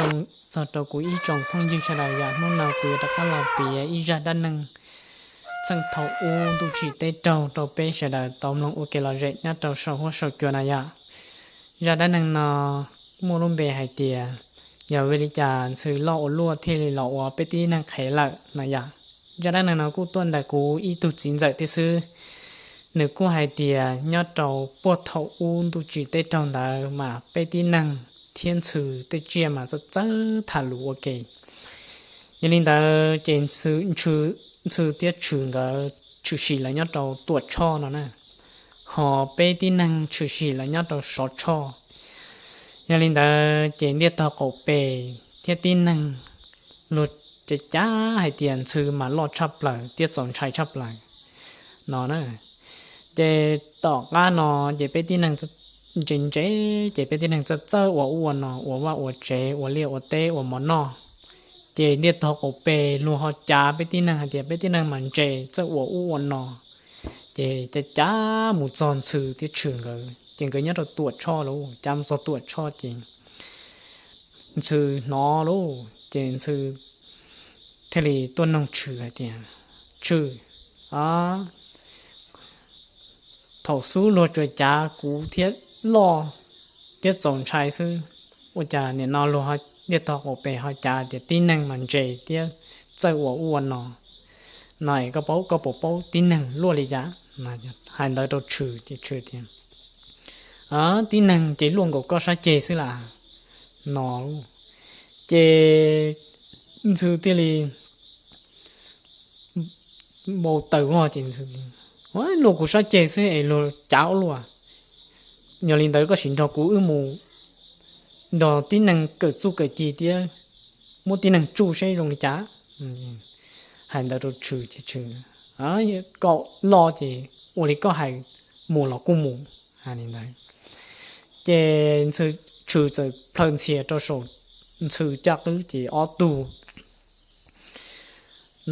Txog rau kuv ib tsoom phooj ywg sawv daws, yog hnub no kuv yuav rov qab los piav ib zaj dab neeg txheej thaum ub ntuj tsim teb raug rau peb sawv daws tau mloog ua kev lom zem nyob rau saum huab saum cua no yom. Zaj dab neeg no muaj lub npe hais tias yog vim li cas ntxhw loj ua luaj thiaj li los ua peb tib neeg qhev lawm no yom. Zaj dab neeg no kuj tuaj ntawm kuv ib tug txiv ntxawm thiab xwb. Nws kuj hais tias nyob rau puag thaum ub ntuj tsim teb raug ntawd mas peb tib neeg thiab ntxhw tej tsiaj mas txawj txawj tham lus ua ke. Yog li ntawd ces ntxhw thiab tshwm nkawd tshwm sim lawv nyob rau Tuam Tshoj no na, ho peb tib neeg tshwm sim lawv nyob rau Sov Tshoj. Yog li ntawd ces ntiaj tog qaum pes thiab tib neeg luag cav cav hais tias ntxhw mas loj tshaj plaws thiab txaus ntshai tshaj plaws no na. Ces tom qab no ces peb tib neeg ntse ntse, ces peb tib neeg txawj txawj ua ub ua no, ua vaj ua tsev, ua liaj ua teb, ua mov noj. Ces ntiaj tog qaum pes luag ho cav peb tib neeg hais tias peb tib neeg mas ntse txawj ua ub ua no. Ces cav cav mus txog ntxhw thiab tshwm nkawd, ces nkawd nyob rau Tuam Tshoj lauj, cav mus txog Tuam Tshoj ces ntxhw hnov lauj, ces ntxhw thiaj li tuaj noog tshwm hais tias, Tshwm, thaum xub luag tsuas cav kuv thiab loj thiab txaus ntshai xwb, ua cas nim no luag ntiaj tog qaum pes ho cav tias tib neeg mas ntse thiab txawj ua ub ua no, no es koj puas paub tib neeg luaj li cas? Hais ntawd rau tshwm ces tshwm tias, Tib neeg ces luaj nkaus koj sab ceg xwb las, no. Ces ntxhw thiaj li npau taws vog ces, Luaj kuv sab ceg xwb es luag cav ua luaj. Yog li ntawd koj sim nrog kuv wb mus nrog tib neeg kawm txuj kawm ci thiab muab tib neeg tsuj seb zoo li cas. Hais ntawd rau tshwm ces tshwm, Koj loj ces ua li koj hais, mus los kuj mus. Hais li ntawd ces tshwm txawm plhaw ntxhias rau saum ntxhw caj qwb ces ob tug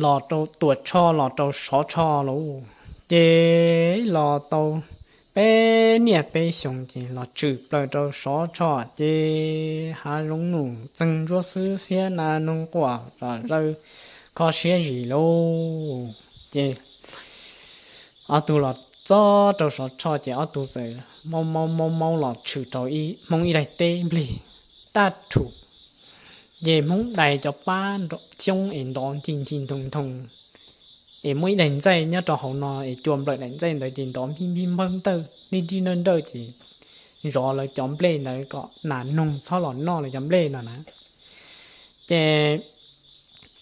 los rau Tuam Tshoj los rau Sov Tshoj lauj. Ces los tau peb niaj peb xyoo ces los tshwm plaws rau Sov Tshoj ces hav zoov num txeeg ntsuab xwb, xiab nas noog quaj zom zaws, kho siab zis lauj. Ces ob tug los txog rau Sov Tshoj ces ob tug txawm maub maub maub maub los tshwm rau ib Hmoob ib daim teb nplig tag rhum. Ces Hmoob dais cov pab xyoob es nrov nti nti ntoo ntoo, es muaj ib daim ntxaij nyob rau hauv no es cua nplawm daim ntxaij ntawd ces nrov npij npij npawg ntawj nij nrij nrawj nrawj ces zov lawv cov nplej ntawd kom nas noog txhob los noj lawv cov nplej no na. Ces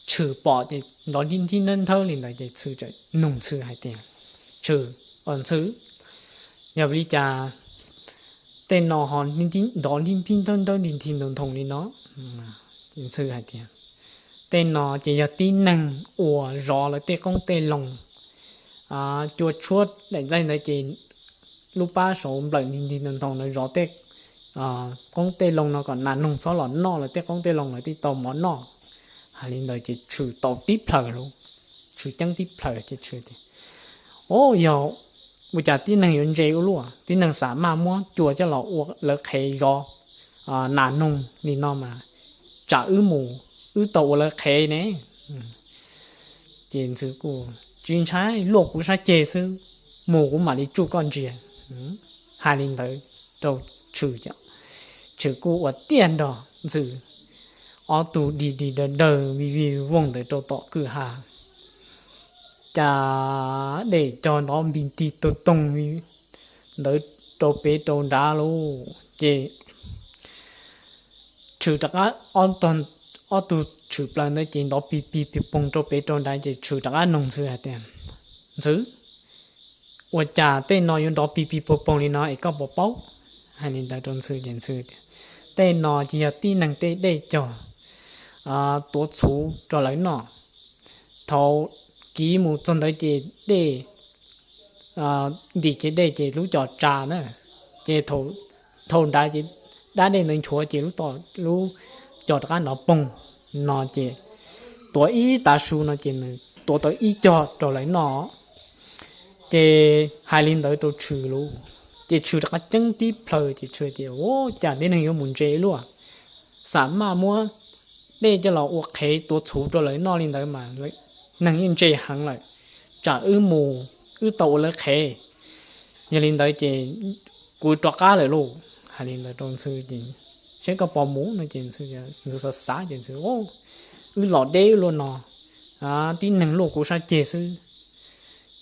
tshwm pom ces nrov nti nti nthawb nthawb li ntawd ces tshwm txawm nug ntxhw hais tias, Tshwm, ntxhw, yog vim li cas tej no ho nrov nti nti nthawb nthawb nti nti ntoo ntoo li no? Ces ntxhw hais tias, Tej no ces yog tib neeg uas zov lawv tej qoob tej loo, cua tshuab daim ntxaij ntawd ces lub pab saud nplawm nti nti ntoo ntoo lawv zov tej qoob tej loo no kom nas noog txhob los noj lawv tej qoob tej loo lawv thiaj tau mov noj. Hais li ntawd ces tshwm tau tib plhaws lauj, tshwm ceeb tib plhaws ces tshwm tias, Au, yog ua cas tib neeg yuav ntse ua luaj, tib neeg xav maj muab cua coj los ua lawv qhev zov nas noog li no mas tsam wb mus wb tau ua lawv qhev ne. Ces ntxhw kuj, Tsis ntshai, luaj kuv sab ceg xwb, mus kuv mam li tsuj koj ntsia. Hais li ntawd rau tshwm, tshwm kuj ua tiag nrog ntxhw, ob tug dig dig dawg dawg vij vij voog ntawd rau tom kwj ha, cas dej cog nrov npig nti toog toog ntawd rau pem rau nrad lauj. Ces tshwm rov qab, ob tug tshwm plaws ntawd ces nrov pig pig pig poog rau pem rau nrad ces tshwm rov qab noog ntxhw hais tias, Ntxhw, ua cas tej no yuav nrov pig pig poog poog li no es koj puas paub? Hais li ntawd rau ntxhw ces ntxhw tias, Tej no ces yog tib neeg tej dej cog tuav txhuv rau lawv noj. Thaum kiv mus txog ntawd ces dej, ntim kiag dej ces lub cos tsa na, ces thaum nrad ces dab dej ntawd nchuav ces lub, lub cos rov qab nrov poog no ces tuav ib tav su no ces nws tuav tau ib cog rau lawv noj. Ces hais li ntawd rau tshwm lauj, ces tshwm rov qab ceeb tib plhaws ces tshwm tias, Ua cas tib neeg yuav mus ntse luaj, xam maj muab dej coj los ua qhev tuav txhuv rau lawv noj li ntawd mas neeg yeej ntse heev lawm. Tsam wb mus wb tau ua lawv qhev. Yog li ntawd ces kuv rov qab lawm lauj. Hais li ntawd rau Ntxhw ces, seb koj puas mus no ces Ntxhw xav xav ces Ntxhw, wb los deb wb luaj no, tib neeg luaj kuv sab ceg xwb.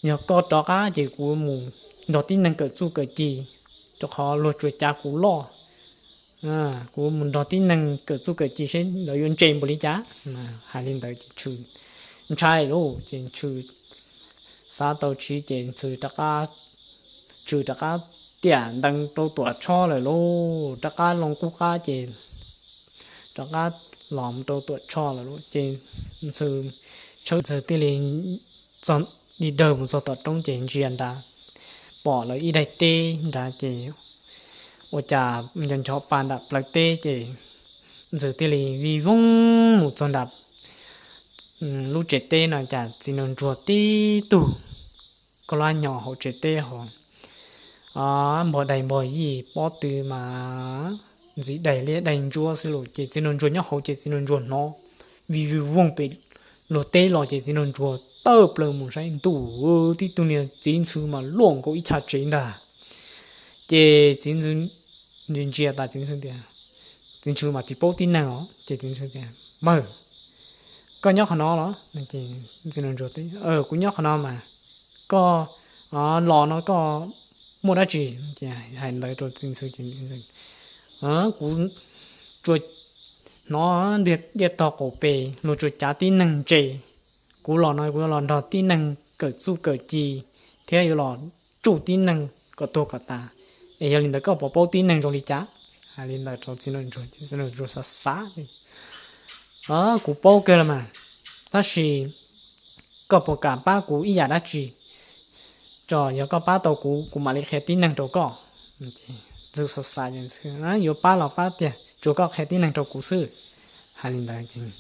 Yog koj rov qab ces kuv mus nrog tib neeg kawm txuj kawm ci, rau qhov luag tsuas cav kuv loj. Kuv mus nrog tib neeg kawm txuj kawm ci seb lawv yuav ntse npaum li cas. Hais li ntawd ces Ntxhw ntshai lauj, ces Ntxhw xav tau tsiv ces Ntxhw rov qab, Ntxhw rov qab tiam ntees rau Tuam Tshoj lawm lauj, rov qab loo qub qab ces rov qab los rau Tuam Tshoj lawm lauj. Ces Ntxhw, tshawb Ntxhw thiaj li txog, li dawg mus txog tom roob ces ntsia nrad, pom lawv ib daim teb nrad ces ua cas nco nco pa nram plawv teb ces Ntxhw thiaj li vij voog mus txog nram lub tsev teb no cas Txiv Nraug Ntsuag tib tug koj lab nyo hauv tsev teb ho npog daig npog yig pob tw mas ntxiv daig liab daig ntsuab xwb los ces Txiv Nraug Ntsuag nyob hauv ces Txiv Nraug Ntsuag hnov vij vij voog pem luag teb los ces Txiv Nraug Ntsuag tawm plaws mus saib ntuj, tib tug niag txiv ntxhw mas luaj nkaus ib chav tsev ntag. Ces txiv ntxhw ntsia ntsia tas txiv ntxhw tias, txiv ntxhw mas tsis paub tib neeg os ces txiv ntxhw tias, Mawg, koj nyob qhov no los? Txiv Nraug Ntsuag, Kuv nyob qhov no mas. Koj los no koj muaj dab tsi? Hais ntawd rau txiv ntxhw ces, Kuv tsuas hnov diaj tog qaum pes luag tsuas cav tib neeg ntse. Kuv los no kuv yuav los nrog tib neeg kawm txuj kawm ci thiab yuav los tsuj tib neeg kom tuag kom tas. Es yog li ntawd koj puas paub tib neeg zoo li cas? Hais li ntawd rau txiv nraug ntsuag, txiv nraug ntsuag xav xav, Kuv paub kawg los mas, tab sis koj puas kam pab kuv ib yam dab tsi? Tso yog koj pab tau kuv, kuv mam li qhia tib neeg rau koj. Ntxhw xav xav, Yuav pab los pab tiag, tsuas koj qhia tib neeg rau kuv xwb. Hais li ntawd ces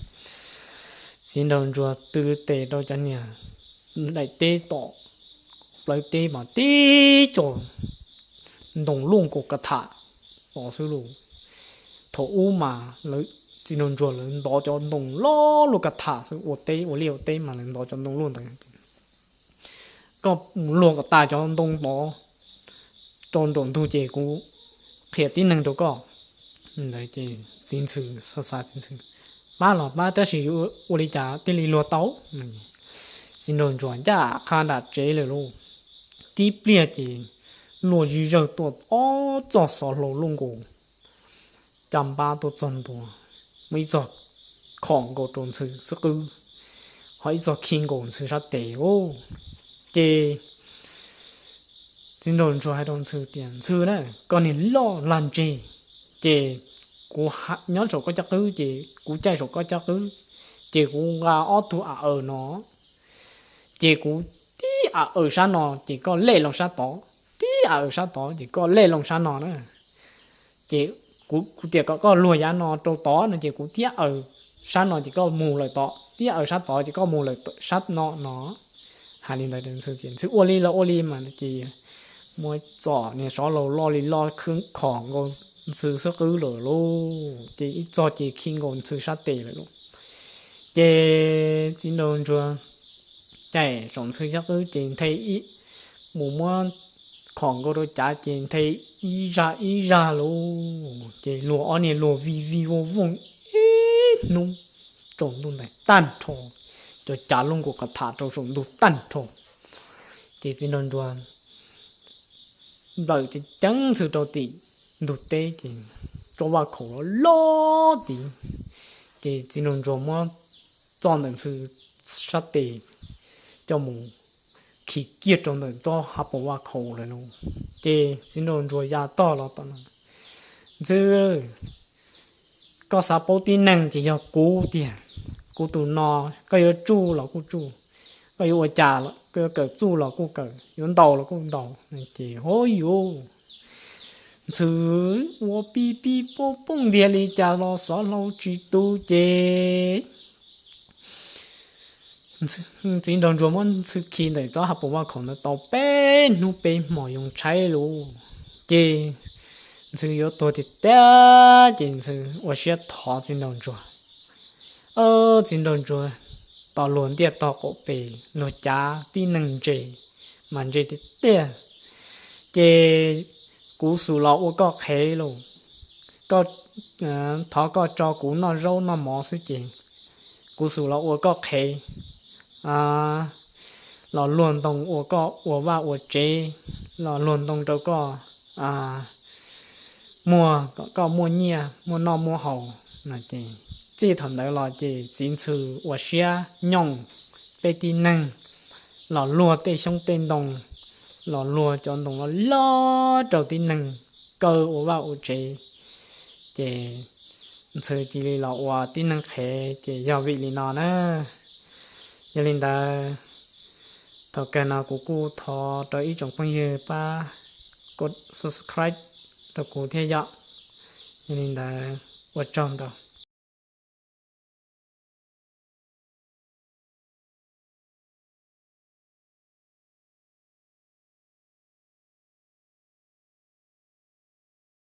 txiv nraug ntsuag tw tes rau cov niag daim teb tom plawv teb mas tib co ntoo luaj nkaus ka tham tod xwb lauj. Thaum ub mas lawv txiv nraug ntsuag lawv ntov cov ntoo loj luaj ka tham xwb, ua teb ua liaj ua teb mas lawv ntov cov ntoo luaj ntawd. Koj mus luag kom tas cov ntoo tod rau nraum ntug ces kuv qhia tib neeg rau koj. Ntawd ces txiv ntxhw xav xav, txiv ntxhw, Pab los pab, tab sis yuav ua li cas thiaj li luag tau? Txiv nraug ntsuag ncaj qha nram tsev lawm lauj. Tib pliag ces luaj zig zawg tuaj ob txoj xov hlau luaj nkaus caj npab tuaj txog ntua, muaj ib txoj khom nkaus rau ntxhw xub qwb, ho ib txoj khi nkaus ntxhw sab tes. Ces txiv nraug ntsuag hais rau ntxhw tias, Ntxhw na, koj niag loj lag ntseg, ces kuv nyob saum koj caj qwb, ces kuv caij saum koj caj qwb, ces kuv nqa ob tug a aws no, ces kuv tib a aws sab no ces koj lej loo sab tod, tib a aws sab tod ces koj lej loo sab no na. Ces kuv tias kom koj luag yav no rau tod no ces kuv tib aws sab no ces koj mus lawm tod, tib aws sab tod ces koj mus lawm sab no no. Hais li ntawd ntxhw tias, Ntxhw ua li los ua li mas. Ces muaj txoj niag xov hlau loj li loj khom nkaus ntxhw xub qwb lawm lauj, ces ib txoj ces khi nkaus ntxhw sab tes lawm lauj. Ces txiv nraug ntsuag caij saum ntxhw xub qwb ces nthe mus muab khom nkaus rau cav ces nthe ib zaj ib zaj lauj, ces luag ob niag luag vij vij vooj vooj ib hnub tsaus ntuj ntais tag nrho, cov cav luaj nkaus ka tham rau saum ntug tag nrho. Ces txiv nraug ntsuag nplawm ceev ceev ntxhw rau tim ntug teb ces tsob vaj khaum loj loj tid, ces txiv nraug ntsuag muab txo ntawm ntxhw sab tes coj mus khi kiag rau ntawm tsob hav paus vaj khaum lawm lauj. Ces txiv nraug ntsuag ya tog los tom no, Ntxhw, koj xav paub tib neeg ces yog kuv tiag. Kuv tus no, koj yuav tsuj los kuj tsuj, koj yuav ua cas los, koj yuav kawm txuj los kuj kawm, yuav ntaus los kuj ntaus. Ces ho yuav ntxhw ua pib pib poob poob ntiag li cas los xov hlau tsis tu ces txiv nraug ntsuag muab ntxhw khi ntawm tsob hav paus vaj khaum ntawd tau peb hnub peb hmos yoo tshaib lauj. Ces ntxhw yuav tuag tiag tiag ces ntxhw ua siab thov txiv nraug ntsuag, Txiv nraug ntsuag, tos luag ntiaj tog qaum pes, luag cav tib neeg ntse, mas ntse tiag tiag. Ces kuv xub los ua koj qhev lauj, thov koj tso kuv noj zaub noj mov xwb ces kuv xub los ua koj qhev, los luag ntoo ua koj ua vaj ua tsev, los luag ntoo rau koj muag kom koj muaj nyiaj muaj noj muaj haus no ces, txij thaum ntawd los ces txiv ntxhw ua siab nyooj peb tib neeg, los luag tej xyoob tej ntoo, los luag cov ntoo loj loj rau tib neeg kaw ua vaj ua tsev, ces ntxhw cia li los ua tib neeg qhev ces yog vim li no na. Yog li ntawd, thaum kawg no kuv kuj thov rau ib tsoom phooj ywg pab subscribe rau kuv thiab yom. Yog li ntawd, ua tsaug ntau.